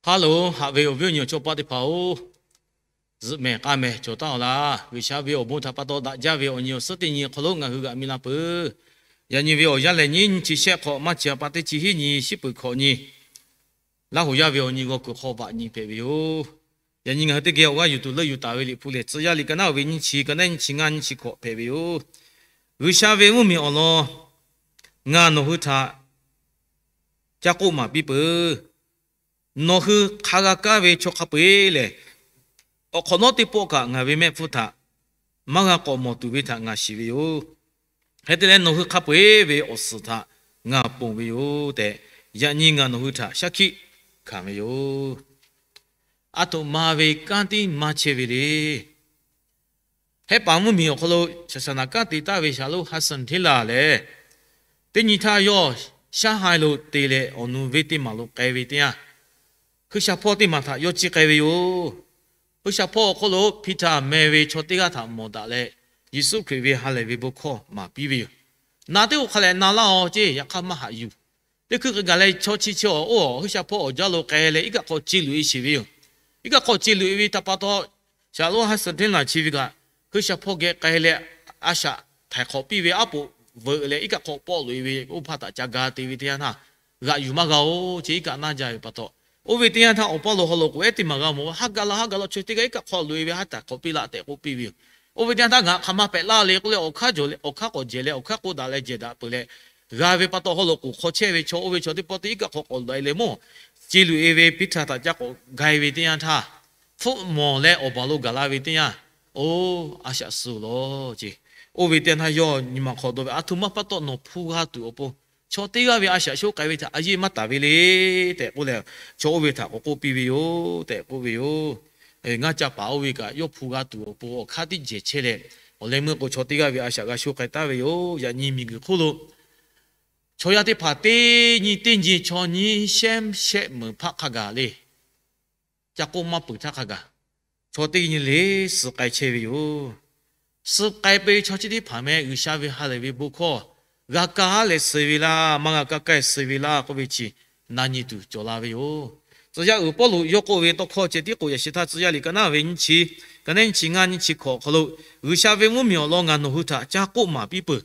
Hello, haꞈ ve awˬ viˉ awˬ nyi awˬ chawˇ paˆ teˇ hpaˍ-oˬ, zuhꞈ mehˍ k'aˇ mehˍ cawˬ taˉ-aw laˇ. G'uiˬsha ve awˬ bon htaꞈ pa taw daꞈ jaˇ ve awˬ nyi awˬ suhˉ teˇ nyi awˬ hk'aw lo ngaˬ hui g'aꞈ mi la peuˬ. Yaꞈ nyi ve awˬ yanˇ lehˬ, nyiˇ nyi chi shehˆ hk'awꞈ maˇ chi a pa teˇ chi hiˉ nyi shiˉ peuˬ hkawꞈ nyi, Laˇ hoˍ yaˇ ve awˬ nyi g'aw kuiˬ hk'aw vaꞈ nyi hpehꞈ ve yoˬ. Yaꞈ nyi ngaˬ hui teˇ geh awˬ g'aˇ yuˬ tuˬ leuˆ yuˬ taˍ ve Liꞈ hpu lehˬ, Tcuh yaˇ liꞈ ka naˉ-oˬ ve nyiˇ chi, ka naˉ nyiˇ chi ngaˇ nyiˇ chi hkawꞈ hpehꞈ ve yoˬ. G'uiˬsha ve mvuhˇmiˬ awˬ lawn ngaˬ nawˬ hui htaꞈ ca k'oˆ maˍ piˇ peuˬ. Nawˬ hui hk'a g'a kaˇ ve chaw hk'a peu-eˬ lehˬ, awˬ hk'awꞈ nawˉ teˇ pawˆ kaꞈ ngaˬ ve mehˆ hpfuhˇ htaꞈ maˇ g'a k'awꞈ mawˬ tuˬ ve htaꞈ ngaˬ shiˍ ve yoˬ. Hk'e te leh, nawˬ hui hk'a peu-eˬ ve awˬ suhˍ htaꞈ ngaˬ ponˬ ve yoˬ tehꞈ, yaꞈ nyi ngaˬ nawˬ hui htaꞈ shaˉ hkiˆ hkanˍ ve yoˬ. Aˬ htoꞈ ma ve kanˉ tiˉ maˇ chehˇ ve le. Hehˉ paˍ mvuhˇmiˬ awˬ hk'aw lo shaˍ shaˍ naˍ kanˉ te taˍ ve Shaˍlonˉ Hudson Taylor lehˬ, teˇ nyi htaˇ yawˇ Shanghai lo te leh awˬ nu venˇ teˇ maˬ lo k'ai ve teˇ yanˇ, G'uiˬsha hpawˇ teˇ maˬ htaꞈ yawˇ ciˇ k'ai ve yoˬ. G'uiˬsha hpawˇ awˬ hk'oˆ lo Peter meh ve chaw teˇ g'aˇ htaꞈ mawˬ daꞈ leh, Yeˍsuˆ Hkriꞈ ve ha lehˬ ve bon hkawˇ maˍ piˇ ve yoˬ. Na teˇ g'aˇ hk'a lehˬ na laˇ-aw ceˇ, yaꞈ hk'aˇ maˇ haꞈ yuˬ. Teˇ hkui hk'e gaˬ leh chaw chi chi awˬ oˇ G'uiˬsha hpawˇ awˬ jaˇ lo k'ai leh iˉ kaˆ hk'aw ce luꞈ-e sheˍ ve yoˬ. Iˉ kaˆ hk'aw ce luꞈ-e ve htaꞈ pa taw, Shaˍlonˉ Hudson Taylor chi ve kaꞈ, G'uiˬsha hpawˇ geh k'ai leh a shaꞈ htaiˍ hk'awꞈ piˇ ve aˉ poꞈ veuꞈ leh iˉ kaˆ hk'aw pawˆ loꞈ-e ve oˇ hpaˇ htaꞈ ca ga te ve teˇ yanˇ htaˇ, g'aꞈ yuˬ maˇ g'a-oˬ ceˇ, iˉ kaˆ naˇ jaˇ ve pa taw. Oˇ ve teˇ yanˇ htaˇ awˬ paˇ lo haw lo k'oꞈ ehˉ teˇ maˬ g'a mawˬ, haˉ gaˇ laˇ haˉ gaˇ law, chaw teˇ g'aˇ iˉ kaˆ hk'aw loꞈ-e ve haˉ htaiˍ hk'awꞈ piˇ laˇ tehꞈ k'oˆ piˇ ve yoˬ. Oˇ ve teˇ yanˇ htaˇ ngaˬ hk'aˬ ma pehꞈ laˇ le k'oˆ leh, awˬ hk'aˇ jawˬ leh awˬ hk'aˇ k'awꞈ jehˬ leh awˬ hk'aˇ k'oˆ daꞈ leh jehˬ daꞈ peuˬ leh, g'a ve pa taw haw lo k'oꞈ hk'aw chehˇ ve chaw oˇ ve chaw teˇ pawˆ teˇ iˉ kaˆ hk'aw k'awꞈ loꞈ-e leh mawˇ, ce luꞈ-e ve Peter htaꞈ ca k'awꞈ ga-e ve teˇ yanˇ htaˇ, hpfuhˆ mawˬ leh awˬ baˬ lo gaˬ la ve teˇ yanˇ, oˇ a shaꞈ suh law ceˇ. Oˇ ve teˇ yanˇ htaˇ yawˇ nyi ma hk'aw dawˇ ve, aˬ htoꞈ ma pa taw nawˬ hpu g'a tuˬ awˬ pon chaw teˇ g'aˇ ve a shaꞈ shoˆ k'ai ve htaꞈ a yeˇ maˇ taˍ ve le tehꞈ k'oˆ leh, chaw oˇ ve htaꞈ k'awꞈ k'oˆ piˇ ve yoˬ tehꞈ k'oˆ ve yoˬ. Ngaˇ ca paˍ oˇ ve kaꞈ yawˇ hpu g'a tuˬ awˬ pon awˬ hk'aˇ tiˉ jehˬ chehˇ leh, awˬ leh meuˇ k'o chaw teˇ g'aˇ ve a shaꞈ g'a shoˆ k'ai taˍ ve yoˬ. Yaꞈ nyi miˬguiˬ hk'oˆ lo chaw yaˇ teˇ hpaˍ teˇ nyi teˇ nyi chaw nyiˇ shehˉ shehˆ meunˍ hpaˆ hk'a gaˬ le, ca k'oˆ maˇ peuˬ htaˇ hk'a gaˬ, chaw teˇ nyi le suh k'ai chehˇ ve yoˬ. Suh k'ai peuˬ ve chaw chi teˇ hpaˍ meh G'uiˬsha ve ha lehˬ ve bon hkawˇ g'a kaˇ leh suh ve laˇ, maˇ g'a kaˇ kaˇ suh ve laˇ k'oˆ ve chi na nyi tuˬ cawˬ la ve yoˬ. Tcuh yaˇ uiˍ Pawˇluꞈ yawˇ k'oˆ ve tawˇ hkawˇ ceh tiˉ k'o, yaꞈ shi htaˇ Tcuh yaˇ liꞈ ka naˉ ve nyiˇ chi, ka naˉ nyiˇ chi ngaˇ nyiˇ chi hkawꞈ awˬ hk'aw lo, G'uiˬsha ve mvuhˇmiˬ awˬ lawn ngaˬ nawˬ hui htaꞈ ca k'oˆ maˍ piˇ peuˬ.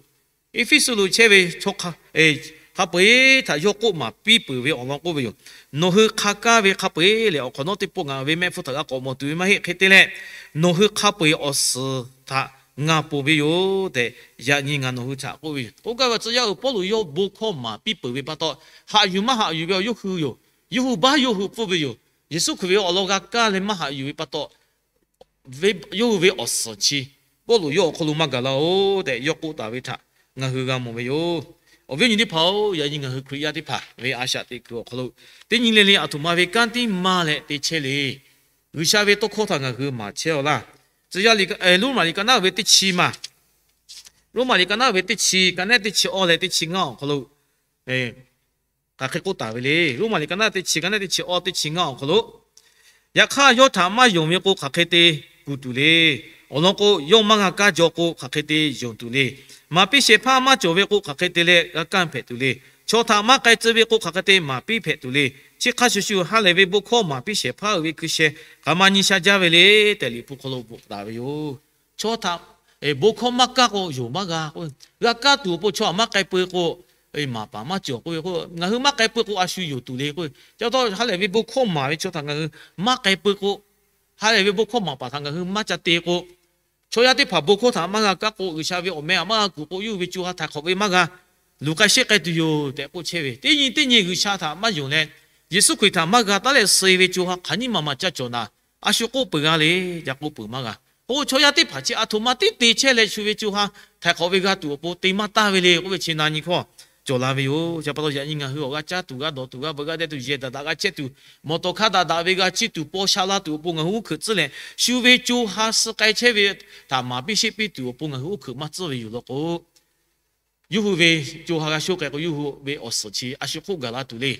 Eˇfeˇsuꞈ lo chehˇ ve chaw hk'a peu-eˬ htaꞈ yawˇ k'oˆ maˍ piˇ peuˬ ve awˬ lawn k'oˆ ve yoˬ. Nawˬ hui hk'a kaˇ ve hk'a peu-eˬ lehˬ, awˬ hk'awꞈ nawˉ teˇ pawˆ ngaˬ ve mehˆ hpfuhˇ htaꞈ g'a k'awꞈ mawˬ tuˬ ve maˇ heˆ. Hk'e te leh, nawˬ hui hk'a peu-eˬ awˬ suhˍ htaꞈ ngaˬ ponˬ ve yoˬ tehꞈ, yaꞈ nyi ngaˬ nawˬ hui htaꞈ k'oˆ ve yoˬ. K'oˆ gaˇ ve tcuh yaˇ uiˍ Pawˇluꞈ yawˇ bon hkawˇ maˍ piˇ peuˬ ve pa taw, haꞈ yuˬ maˇ haꞈ yuˬ ve awˬ yawˇ hui yoˬ. Yawˇ hui baˆ yawˇ hui pfuhˇ ve yoˬ. Yeˍsuˆ Hkriꞈ ve awˬ lawn g'a kaˇ leh maˇ haꞈ yuˬ ve pa taw, yawˇ hui ve awˬ suhˍ chi Pawˇluꞈ yawˇ awˬ hk'aw lo maˇ gaˬ laˇ-oˬ tehꞈ yawˇ k'oˆ taˍ ve htaꞈ ngaˬ hui g'a mawˬ ve yoˬ. Awˬ viˉ awˬ nyi teˇ hpaˍ-oˬ, yaꞈ nyi ngaˬ hui Hkriꞈ yaˇ teˇ hpaˍ ve a shaꞈ teꞈ kuiˬ awˬ hk'aw lo, teˇ nyi le le aˬ htoꞈ ma ve kanˉ tiˉ maˇ leh te chehˇ le. G'uiˬsha ve tawˇ hkawˇ htaꞈ ngaˬ hui maˍ chehˇ-aw laˇ. Tcuh yaˇ liꞈ, Roˉmaꞈ liꞈ ka naˉ ve teˇ chi maˬ, Roˉmaꞈ liꞈ ka naˉ ve teˇ chi, ka naˉ teˇ chi awˇ leh teˇ chi ngaˇ awˬ hk'aw lo hk'aˬ hk'e k'oˆ taˍ ve le. Roˉmaꞈ liꞈ ka naˉ teˇ chi, ka naˉ teˇ chi awˇ teˇ chi ngaˇ awˬ hk'aw lo, yaꞈ hk'aˇ yawˇ htaꞈ maˇ yonˍ ve k'o, hk'aˬ hk'e te kuˬ tuˬ le. Awˬ lawn k'o, yawˇ maˇ g'a kaˇ jaw k'o, hk'aˬ hk'e te yonˍ tuˬ le. Maˍ piˇ shehˍ hpaˇ maˇ cawˬ ve k'o, hk'aˬ hk'e te leh g'a kanˇ hpehꞈ tuˬ le. Chaw htaꞈ maˇ k'ai tcuh ve k'o, hk'aˬ hk'e te maˍ piˇ hpehꞈ tuˬ le. Chi hk'a shuˍ shuˍ, ha lehˬ ve bon hkawˇ maˍ piˇ shehˍ hpaˇ-oˬ ve hkui sheh hk'aˬ ma nyi sha jaˇ ve le tehꞈ, Liꞈ hpu hk'aw lo bvuhꞈ taˍ ve yoˬ. Chaw htaꞈ bon hkawˇ maˇ kaˇ k'o, yonˍ maˇ g'a k'o, g'a kaˇ tuˬ awˬ pon chaw htaꞈ maˇ k'ai peu k'o, maˍ paˍ maˇ cawˬ k'oˆ ve k'o, ngaˬ hui maˇ k'ai peu k'o, a shu yonˍ tuˬ le k'o, ca taw ha lehˬ ve bon hkawˇ maˍ ve chaw htaꞈ ngaˬ hui maˇ k'ai peu k'o, ha lehˬ ve bon hkawˇ maˍ paˍ htaꞈ ngaˬ hui maˇ ca te k'o, chaw yaˇ teˇ hpaˍ bon hkawˇ htaꞈ maˇ g'a kaˇ k'o, G'uiˬsha ve awˬ meh htaꞈ maˇ g'a kuˬ k'o, yawˇ hui ve co ha htaiˍ hk'awꞈ ve maˇ g'a, luˬ k'ai sheˆ k'ai tuˬ yoˬ tehꞈ k'oˆ chehˇ ve. Teˇ nyi teˇ nyi G'uiˬsha htaꞈ maˇ yonˍ leh, Yeˍsuˆ Hkriꞈ htaꞈ maˇ g'a taˉ leh suh-e ve co ha hk'aˬ nyiˇ maˬ maˬ ca cawˬ naˍ, a shu k'oˆ peuˬ g'a le, ca k'oˆ peuˬ maˇ g'a. K'o, chaw yaˇ teˇ hpaˍ chi aˬ htoꞈ ma tiˉ te chehˇ leh, shu ve co ha htaiˍ hk'awꞈ ve g'a tuˬ awˬ pon te maˇ taˇ ve le k'oˆ ve chi na nyi hkawˇ cawˬ la ve yoˬ. Chi pa taw yaꞈ nyi ngaˬ hui awˬ g'a caˇ tuˬ, g'a dawˬ tuˬ, g'a veuꞈ g'a deh tuˬ, yehˬ daꞈ daꞈ g'a chehˇ tuˬ, mawˬ tawˍ hkaˇ daꞈ daꞈ ve g'a chiˇ tuˬ, paw sha la tuˬ awˬ pon ngaˬ hui uˉ hkeuꞈ tcuhˉ leh, shu ve co ha suh k'ai chehˇ ve htaꞈ maˍ piˇ sheˆ piˇ tuˬ awˬ pon ngaˬ hui uˉ hkeuꞈ maˇ tcuhˉ ve yoˬ law k'o, yawˇ hui ve co ha g'a sho k'ai k'o, yawˇ hui ve awˬ suhˍ chi a shu hk'oˆ gaˬ la tuˬ le.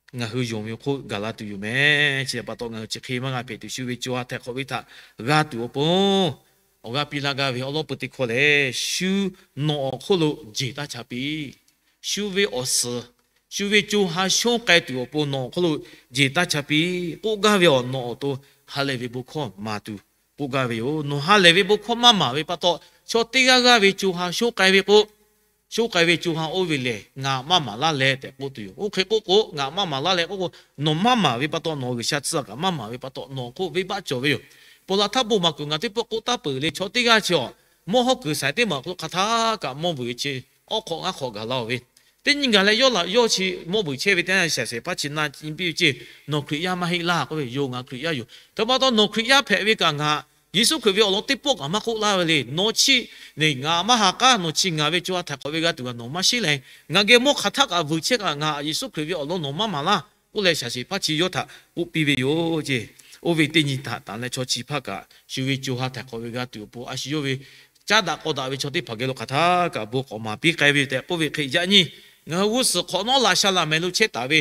Ngaˬ hui yonˍ ve hk'oˆ gaˬ la tuˬ yoˬ meh. Chi pa taw ngaˬ hui chi hk'e maˇ g'a hpehꞈ tuˬ, shu ve co ha htaiˍ hk'awꞈ ve htaꞈ g'a tuˬ awˬ pon, awˬ g'aˇ piˇ laˇ gaˇ ve awˉ lawˉ peu teˇ hkawˇ lehˬ, shu nawˬ awˬ hk'oˆ lo jeˬ taˇ cha piˇ. Shu ve awˬ suhˍ shu ve co ha shonˉ k'ai tuˬ awˬ pon nawˬ awˬ hk'aw lo jeˬ taˇ cha piˇ k'oˆ gaˇ ve awˬ, nawˬ awˬ to ha lehˬ ve bon hkawˇ maˍ tuˬ k'oˆ gaˇ ve yoˬ. Nawˬ ha lehˬ ve bon hkawˇ maˇ maˍ ve pa taw, chaw teˇ g'aˇ g'aˇ ve co ha shonˉ k'ai ve k'o, shonˉ k'ai ve co ha oˇ ve lehˬ ngaˬ maˇ maˍ laˇ leh tehꞈ k'oˆ tuˬ yoˬ. Oˇ hk'e k'oˆ k'o, ngaˬ maˇ maˍ laˇ leh k'oˆ k'o, nawˬ maˇ maˍ ve pa taw, nawˬ G'uiˬsha tcuh kaꞈ maˇ maˍ ve pa taw, nawˬ hk'oˆ venˇbaˆ cawˬ ve yoˬ. Ponˬ laˬ htaˇ bon maˍ kuiˬ ngaˬ teˇ pawˆ k'oˆ taˇ peuˬ le. Chaw teˇ g'aˇ chi awˬ mawˇ hawˉ kuiˬ saiˍ teˇ maˬ awˬ hk'aw lo hk'aˬ htaˇ kaꞈ mawˇ vuiˬ ve chi awˉ hk'awꞈ ngaˉ hk'awꞈ gaˬ la-oˬ ve, teˇ nyi gaˬ leh yawˇ laꞈ yawˇ chi mawˇ vuiˬ chehˇ ve teˇ yanˇ shaˍ shehˍ hpaˇ chi na nyi piˇ ve ceˇ, nawˬ Hkriꞈ yaˇ maˇ heˆ laˇ k'oˆ ve, yoˬ, ngaˬ Hkriꞈ yaˇ yoˬ. Hk'e pa taw nawˬ Hkriꞈ yaˇ hpehꞈ ve kaꞈ ngaˬ Yeˍsuˆ Hkriꞈ ve awˬ lawn teˇ pawˆ kaꞈ maˇ k'oˆ laˇ ve le. Nawˬ chi ngaˬ maˇ ha k'aˉ, nawˬ chi ngaˬ ve co ha htaiˍ hk'awꞈ ve g'a tuˬ kaꞈ nawˬ maˇ shiˉ leh, ngaˬ geh mawˇ hk'aˬ htaˆ kaꞈ vuiˬ chehˇ kaꞈ ngaˬ Yeˍsuˆ Hkriꞈ ve awˬ lawn nawˬ maˇ maˍ laˇ k'oˆ leh shaˍ shehˍ hpaˇ chi yawˇ htaꞈ k'oˆ piˇ ve yoˬ ceˇ. Oˇ ve teˇ nyi htaꞈ tanˬ leh chaw chi hpaˇ kaꞈ shu ve co ha htaiˍ hk'awꞈ ve g'a tuˬ awˬ pon a shu yawˇ ve caˉ daꞈ k'aw daꞈ ve chaw teˇ hpaˍ geh lo hk'aˬ htaˇ kaꞈ bon k'awꞈ maˍ piˇ k'ai ve yoˬ tehꞈ k'oˆ ve hk'e, yaꞈ nyi ngaˬ hui g'uˇ suhˍ hk'awꞈ nawˉ laꞈ sha laꞈ mehˍ lo chehˇ taˍ ve,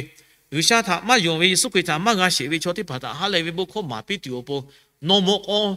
G'uiˬsha htaꞈ maˇ yonˍ ve, Yeˍsuˆ Hkriꞈ htaꞈ maˇ g'a sheˍ ve chaw teˇ hpaˍ htaꞈ ha lehˬ ve bon hkawˇ maˍ piˇ tuˬ awˬ pon, nawˬ mawꞈ k'aw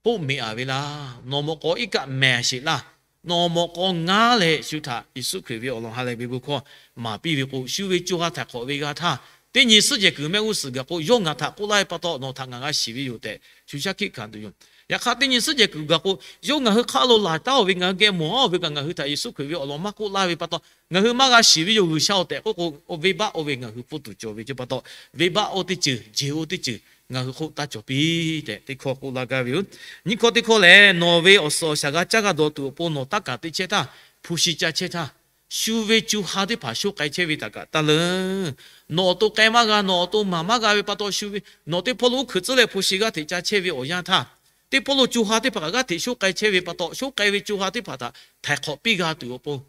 k'oˆ meꞈ-a ve laˇ. Nawˬ mawꞈ k'aw iˉ kaˆ mehˍ sheˍ laˇ. Nawˬ mawꞈ k'aw ngaˉ leh shu htaꞈ Yeˍsuˆ Hkriꞈ ve awˬ lawn ha lehˬ ve bon hkawˇ maˍ piˇ ve k'o, shu ve co ha htaiˍ hk'awꞈ ve g'a htaˇ, teˇ nyi suhˉ jehˬ kuiˬ mehˆ g'uˇ suhˍ gaˬ k'o, yawˇ ngaˬ htaꞈ k'oˆ laˇ ve pa taw nawˬ htaꞈ ngaˬ g'a shiˍ ve yoˬ tehꞈ shu shaˉ hkiˆ hkanˍ tuˬ yoˬ. Yaꞈ hk'aˇ teˇ nyi suhˉ jehˬ kuiˬ gaˬ k'o, yawˇ ngaˬ hui hk'aˆ lo laˬ taˉ-oˬ ve, ngaˬ hui geh mawˬ-a-oˬ ve kaꞈ ngaˬ hui htaꞈ Yeˍsuˆ Hkriꞈ ve awˬ lawn maˇ k'oˆ laˇ ve pa taw, ngaˬ hui maˇ g'a shiˍ ve yoˬ G'uiˬsha-oˬ tehꞈ k'oˆ k'o, venˇbaˆ oˇ ve ngaˬ hui pfuhˇ tuˬ cawˬ ve ceˇ pa taw, venˇbaˆ oˇ teˇ ceuˬ, jeˬ oˇ teˇ ceuˬ ngaˬ hui hk'oˆ taˇ cawˬ piˇ tehꞈ teˇ hkawˇ k'oˆ laˇ gaˇ ve yoˬ. Nyiˇ hkawˇ teˇ hkawˇ lehˬ, nawˬ ve awˬ suhˍ awˬ shaˍ g'a caˇ g'a dawˬ tuˬ awˬ pon nawˬ taˇ kaˍ te chehˇ htaˇ, hpu shi ca chehˇ htaˇ, shu ve co ha teˇ hpaˍ shonˉ k'ai chehˇ ve htaꞈ kaꞈ taˇ leuˉ. Nawˬ awˬ to k'ai maˇ g'a, nawˬ awˬ to maˍ maˇ g'a ve pa taw, shu ve nawˬ teˇ hpawˇ lo uˉ hkuiꞈ tcuhˉ leh hpu shi g'aˇ hteꞈ ca chehˇ ve awˬ yanˇ htaˇ, teˇ hpawˇ lo co ha teˇ hpaˍ kaꞈ g'aˇ hteꞈ shonˉ k'ai chehˇ ve pa taw, shonˉ k'ai ve co ha teˇ hpaˍ htaꞈ htaiˍ hk'awꞈ piˇ g'a tuˬ awˬ pon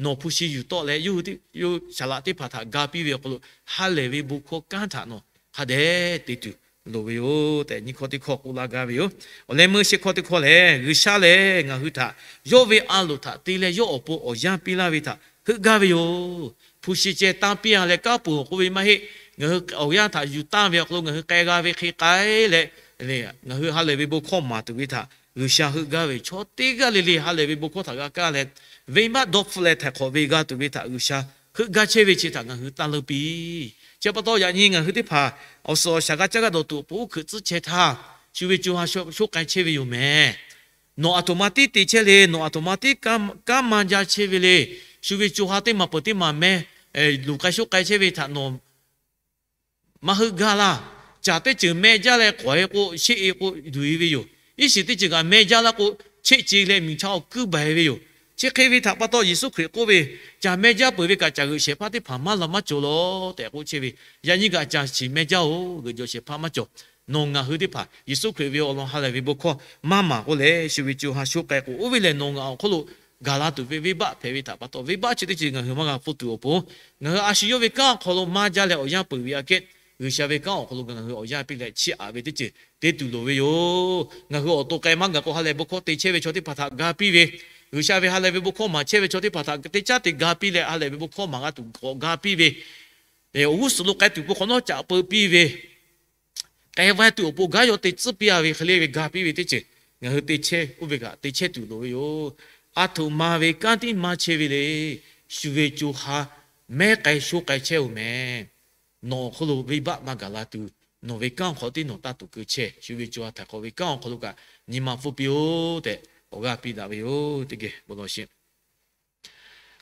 nawˬ hpu shi yuˬ tawˆ leh, yawˇ hui yawˇ shaˍ laꞈ teˇ hpaˍ htaꞈ ga piˇ ve awˬ hk'aw lo ha lehˬ ve bon hkawˇ kanˉ htaꞈ nawˬ hk'a dehꞈ te tuˬ loˍ ve yoˬ tehꞈ nyiˇ hkawˇ teˇ hkawˇ k'oˆ laˇ gaˇ ve yoˬ. Awˬ leh meuˇ shehˆ hkawˇ teˇ hkawˇ lehˬ, G'uiˬsha lehˬ ngaˬ hui htaꞈ yawˇ ve a loˍ htaꞈ te leh yawˇ awˬ pon awˬ yanˇ piˇ laˇ ve htaꞈ heuˆ gaˇ ve yoˬ. Hpu shi ceh tanˇ piˇ-a leh kanˉ peuˬ awˬ k'oˆ ve maˇ heˆ. Ngaˬ hui awˬ yanˇ htaꞈ yuˬ tanˇ ve awˬ hk'aw lo ngaˬ hui k'ai g'a ve hk'e k'ai leh, ngaˬ hui ha lehˬ ve bon hkawˇ maˍ tuˬ ve htaꞈ G'uiˬsha heuˆ gaˇ ve yoˬ. Chaw teˇ g'aˇ le le ha lehˬ ve bon hkawˇ htaꞈ g'a kaˇ leh, venˇbaˆ dawˇ hpfuhˆ leh htaiˍ hk'awꞈ ve g'a tuˬ ve htaꞈ G'uiˬsha heuˆ gaˇ chehˇ ve chi htaꞈ ngaˬ hui taˇ leuˉ piˇ. Chi pa taw yaꞈ nyi ngaˬ hui teˇ hpaˍ awˬ suhˍ awˬ shaˍ g'a caˇ g'a dawˬ tuˬ awˬ pon uˉ hkuiꞈ tcuhˉ chehˇ htaˇ, shu ve co ha shonˉ k'ai chehˇ ve yoˬ mehˍ. Nawˬ aˬ htoꞈ ma tiˉ te chehˇ le, nawˬ aˬ htoꞈ ma tiˉ kanˉ maˇ jaˇ chehˇ ve le. Shu ve co ha teˇ maˬ peuˬ teˇ maˬ mehˇ luˬ k'ai shonˉ k'ai chehˇ ve htaꞈ nawˬ maˇ heuˆ gaˇ laˇ. Caˬ teˇ ceuˬ meh jaˇ leh k'awꞈ-e k'o, sheˆ-e k'o, luˬ-e ve yoˬ. Iˉ shiˍ teˇ ceuˬ kaꞈ meh jaˇ laˇ k'o, cheˆ ce leh miˬ chaˇ awˬ kuiˉ baˬ-e ve yoˬ. Chi hk'e ve htaꞈ pa taw, Yeˍsuˆ Hkriꞈ k'oˆ ve, caˬ meh jaˇ peuˬ ve kaꞈ caˬ g'euꞈ shehˍ hpaˇ teˇ hpaˍ maˇ la maˇ cawˬ lawˬ tehꞈ k'oˆ chehˇ ve, yaꞈ nyi kaꞈ caˬ shiˍ meh jaˇ-oˬ, g'euꞈ jawˬ shehˍ hpaˇ maˇ cawˬ. Nawˬ ngaˬ hui teˇ hpaˍ Yeˍsuˆ Hkriꞈ ve awˬ lawn ha lehˬ ve bon hkawˇ maˇ maˍ k'o leh, shu ve co ha shonˉ k'ai k'o, oˇ ve lehˬ nawˬ ngaˬ awˬ hk'oˆ lo gaˬ la tuˬ ve venˇbaˆ hpehꞈ ve htaꞈ pa taw, venˇbaˆ chi teˇ ceuˬ ngaˬ hui maˇ g'a hpfuhˇ tuˬ awˬ pon, ngaˬ hui a shu yawˇ ve kanˉ awˬ hk'aw lo maˇ jaˇ leh awˬ yanˇ peuˬ ve aꞈ kehˉ, G'uiˬsha ve kanˉ awˬ hk'aw lo ngaˬ hui awˬ yanˇ piˇ leh chiˇ aꞈ ve teˇ ceuˬ te tuˬ loˍ ve yoˬ. Ngaˬ hui awˬ to k'ai maˇ gaˬ k'o, ha lehˬ bon hkawˇ te chehˇ ve chaw teˇ hpaˍ htaꞈ ga piˇ ve, G'uiˬsha ve ha lehˬ ve bon hkawˇ maˍ chehˇ ve chaw teˇ hpaˍ htaꞈ teˇ caˉ te ga piˇ leh, ha lehˬ ve bon hkawˇ maˍ g'a tuˬ k'awꞈ ga piˇ ve, awˬ g'uˇ suhˍ lo k'ai tuˬ pon hk'awꞈ nawˉ caꞈ peu piˇ ve, k'ai vaiˇ tuˬ awˬ pon gaˉ yaw te tcuhˉ piˇ-a ve hk'e le ve ga piˇ ve teˇ ceuˬ ngaˬ hui te chehˇ, oˇ ve kaꞈ te chehˇ tuˬ loˍ ve yoˬ. Aˬ htoꞈ ma ve kanˉ tiˉ maˇ chehˇ ve le. Shu ve co ha mehˉ k'ai shonˉ k'ai chehˇ-oˬ mehˍ. Nawˬ awˬ hk'oˆ lo venˇbaˆ maˇ gaˬ la tuˬ, nawˬ ve kanˉ awˬ hk'aw tiˉ nawˬ taˇ tuˬ keu chehˇ. Shu ve co ha htaiˍ hk'awꞈ ve kanˉ awˬ hk'aw lo kaꞈ nyi ma hpfuhˇ piˇ-oˆ tehꞈ awˬ g'aˇ piˇ daꞈ ve yoˬ. Teˇ geh bon lawˬ sheˍ.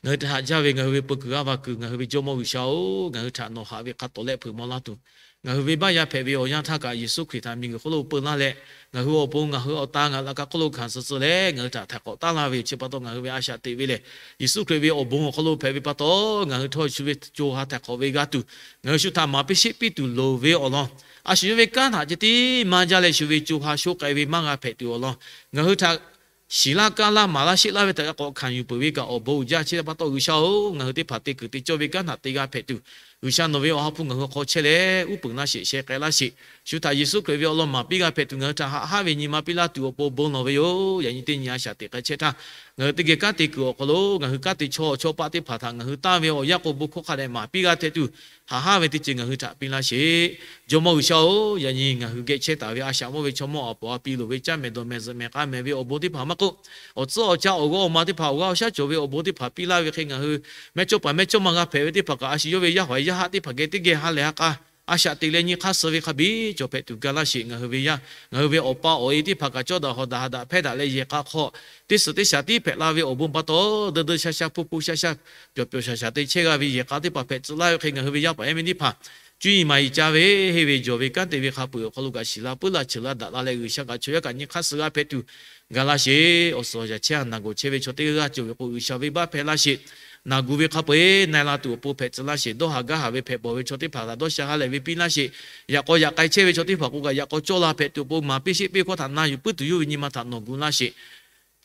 Ngaˬ hui htaꞈ haꞈ jaˇ ve ngaˬ hui ve peu kuiˬ g'aˇ va kuiˬ, ngaˬ hui ve Jawˇmawˇ G'uiˬsha-oˬ, ngaˬ hui htaꞈ nawˬ haꞈ ve hk'a tawˍ lehˆ hpeuꞈ maw laˇ tuˬ, ngaˬ hui venˇbaˆ yaˇ hpehꞈ ve awˬ yanˇ htaˇ kaꞈ Yeˍsuˆ Hkriꞈ htaꞈ miˬguiˬ hk'oˆ lo peu laˇ leh, ngaˬ hui awˬ pon ngaˬ hui awˬ ta ngaˬ hui laꞈ ka hk'oˆ lo hkanˍ suh suh leh ngaˬ hui htaꞈ htaiˍ hk'awꞈ taˉ laˇ ve yoˬ. Chi pa taw ngaˬ hui ve a shaꞈ teꞈ ve lehˬ, Yeˍsuˆ Hkriꞈ ve awˬ bon awˬ hk'aw lo hpehꞈ ve pa taw, ngaˬ hui htawˇ shu ve co ha htaiˍ hk'awꞈ ve g'a tuˬ, ngaˬ hui shu htaꞈ maˍ piˇ sheˆ piˇ tuˬ loˍ ve awˬ lawn, a shu yawˇ ve kanˉ htaꞈ ceh tiˉ maˇ jaˇ leh shu ve co ha shonˉ k'ai ve maˇ g'a hpehꞈ tuˬ awˬ lawn, ngaˬ hui htaꞈ shiˍ laˇ kaˇ laˇ maˍ laˇ sheˆ laˇ ve htaꞈ k'awꞈ hkanˍ yuˬ peuˬ ve kaꞈ awˬ bon uiˍ jaˇ. Chi pa taw G'uiˬsha-oˬ, ngaˬ hui teˇ hpaˍ te kuiˬ te cawˇ ve kanˉ htaꞈ te g'a hpehꞈ tuˬ, G'uiˬsha nawˬ ve Awˬ ha hpu ngaˬ hui hk'aw chehˇ leh uˉ peunˍ laˇ sheˍ, sheh k'ai laˇ sheˍ. Shu htaꞈ Yeˍsuˆ Hkriꞈ ve awˬ lawn maˍ piˇ g'a hpehꞈ tuˬ ngaˬ hui htaꞈ haꞈ haˉ ve nyi ma piˇ laˇ tuˬ awˬ pon bon lawˬ ve yoˬ. Yaꞈ nyi teˇ nyi a shaꞈ teꞈ k'ai chehˇ htaˇ, ngaˬ hui teˇ geh kanˉ te kuiˬ awˬ hk'aw lo ngaˬ hui kanˉ te chaw chaw paˆ teˇ hpaˍ htaꞈ ngaˬ hui tanˇ ve awˬ yanˇ k'o bon hkawˇ hk'a dehꞈ maˍ piˇ g'a hpehꞈ tuˬ, haꞈ haˉ ve teˇ ceuˬ ngaˬ hui htaꞈ piˇ laˇ sheˍ. Jawˇmawˇ G'uiˬsha-oˬ, yaꞈ nyi ngaˬ hui geh chehˇ taˍ ve a shaꞈ mawˇ ve chaw mawˇ awˬ pawˍ a pi loˍ ve caˇ mehˍ dawˬ mehˍ zuhꞈ mehˍ k'a mehˍ ve awˬ bon teˇ hpaˍ maˇ k'oˆ, awˬ tcuhˉ awˬ ca awˬ g'aˇ awˬ ma teˇ hpaˍ awˬ g'aˇ awˬ shaˉ cawˬ ve awˬ bon teˇ hpaˍ piˇ laˇ ve hk'e ngaˬ hui mehˇchawˇ paˍ mehˇchawˇma g'a hpehꞈ ve teˇ hpaˍ kaꞈ a shu yawˇ ve yaˇ haꞈ yaˇ haˆ teˇ hpaˍ geh teˇ geh ha lehˬ ha k'a a shaꞈ teꞈ leh nyi hk'aˇ suh ve hk'a biˇ cawˬ hpehꞈ tuˬ ga laˇ sheˍ. Ngaˬ hui ve yaˇ, ngaˬ hui ve awˬ pa awˬ e teˇ hpaˍ kaꞈ cawˇ daꞈ hawˍ daꞈ ha daꞈ hpehˇ daꞈ leh yehˬ k'a hk'aw teˇ suhˍ teˇ shaˍ tiˉ hpehꞈ la ve awˬ bon pa taw, deu deu sha sha hpu hpu sha sha pyawˬ pyawˬ shaˍ shaˍ te chehˇ g'a ve yehˬ k'a teˇ hpaˍ hpehꞈ tcuh laˇ ve hk'e ngaˬ hui ve yaˇ paˍ yaˇ miˇ teˇ hpaˍ cuˇ yiˍ maˍ yiˍ ca ve, henˇ ve jawˬ ve kanˉ te ve hk'a peuˬ awˬ hk'aw lo kaꞈ shiˍ la puiˉ la cheuˬ la daꞈ la leh G'uiˬsha kaꞈ chaw yaˇ kaꞈ nyi hk'aˇ suh g'a hpehꞈ tuˬ ga laˇ sheˍ. Awˬ suhˍ awˬ shaˍ chehˇ a naˬ gawˬ chehˇ ve chaw teˇ g'aˇ cawˬ ve k'o, G'uiˬsha venˇbaˆ hpehꞈ laˇ sheˍ. Naˬ gu ve hk'a peu-eˬ na e la tuˬ awˬ pon hpehꞈ tcuh laˇ sheˍ. Dawˇ haˍ gaˇ haˍ ve hpehꞈ bawˬ ve chaw teˇ hpaˍ htaꞈ dawˇ sha ha lehˬ ve piˇ laˇ sheˍ. Yaꞈ k'aw yaꞈ k'ai chehˇ ve chaw teˇ hpaˍ k'o kaꞈ yaꞈ k'aw cawˇ la hpehꞈ tuˬ awˬ pon maˍ piˇ sheˆ piˇ hkawˇ htaꞈ na yuˬ puiˉ tuˬ yoˬ ve nyi ma htaꞈ nawˬ gu laˇ sheˍ.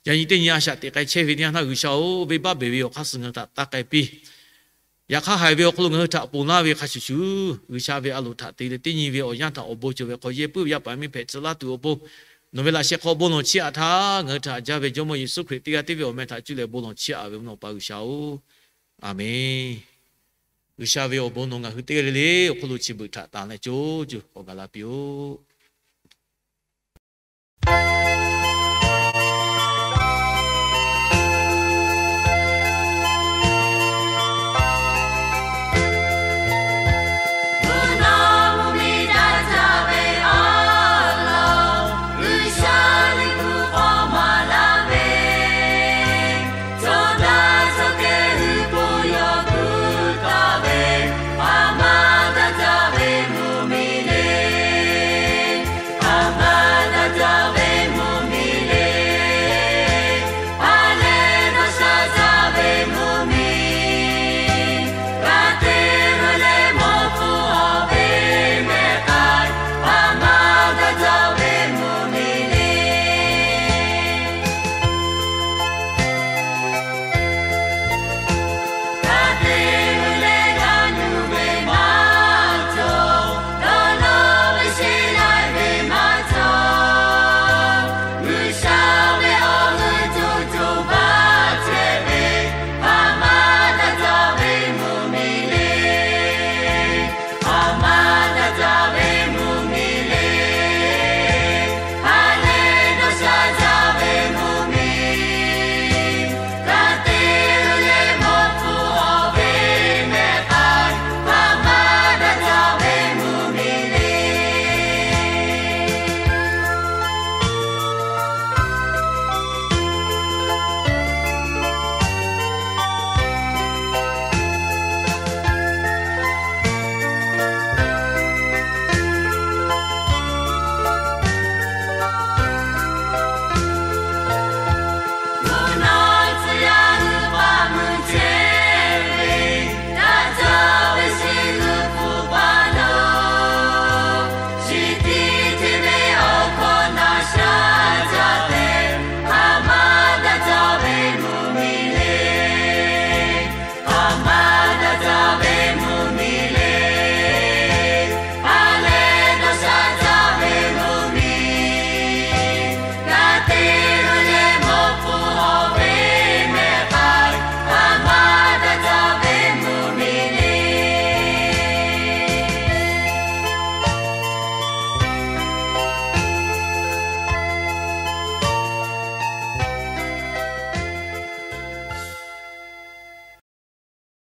Yaꞈ nyi teˇ nyi a shaꞈ teꞈ k'ai chehˇ ve teˇ yanˇ htaˇ G'uiˬsha-oˬ, venˇbaˆ beˬ ve awˬ hk'aˇ suh ngaˬ hui htaꞈ taˇ k'ai piˇ. Yaꞈ hk'aˇ haiˬ ve awˬ hk'aw lo ngaˬ hui htaꞈ ponˬ laˇ ve hk'a shuˍ shuˍ, G'uiˬsha ve a loˍ htaꞈ te leh teˇ nyi ve awˬ yanˇ htaꞈ awˬ bon cawˬ ve hk'aw yehˇ puiˉ ve yaˇ paˍ miˇ hpehꞈ tcuh laˇ tuˬ awˬ pon, nawˬ ve laꞈ sheh hk'aw bon lawˬ chiˇ aꞈ htaˇ ngaˬ hui htaꞈ haꞈ jaˇ ve Jawˇmawˇ Yeˍsuˆ Hkriꞈ teˇ g'aˇ tiˉ ve awˬ meh htaꞈ cuˇ leh bon lawˬ chiˇ aꞈ ve mvuhˇ naw pa G'uiˬsha-oˬ, Aˬmenˍ. G'uiˬsha ve awˬ bon nawˬ ngaˬ hui teˇ g'aˇ le le awˬ hk'aw lo chi beuꞈ htaꞈ tanˍ leh coˇ cuˬ k'awꞈ gaˬ la piˇ-oˆ.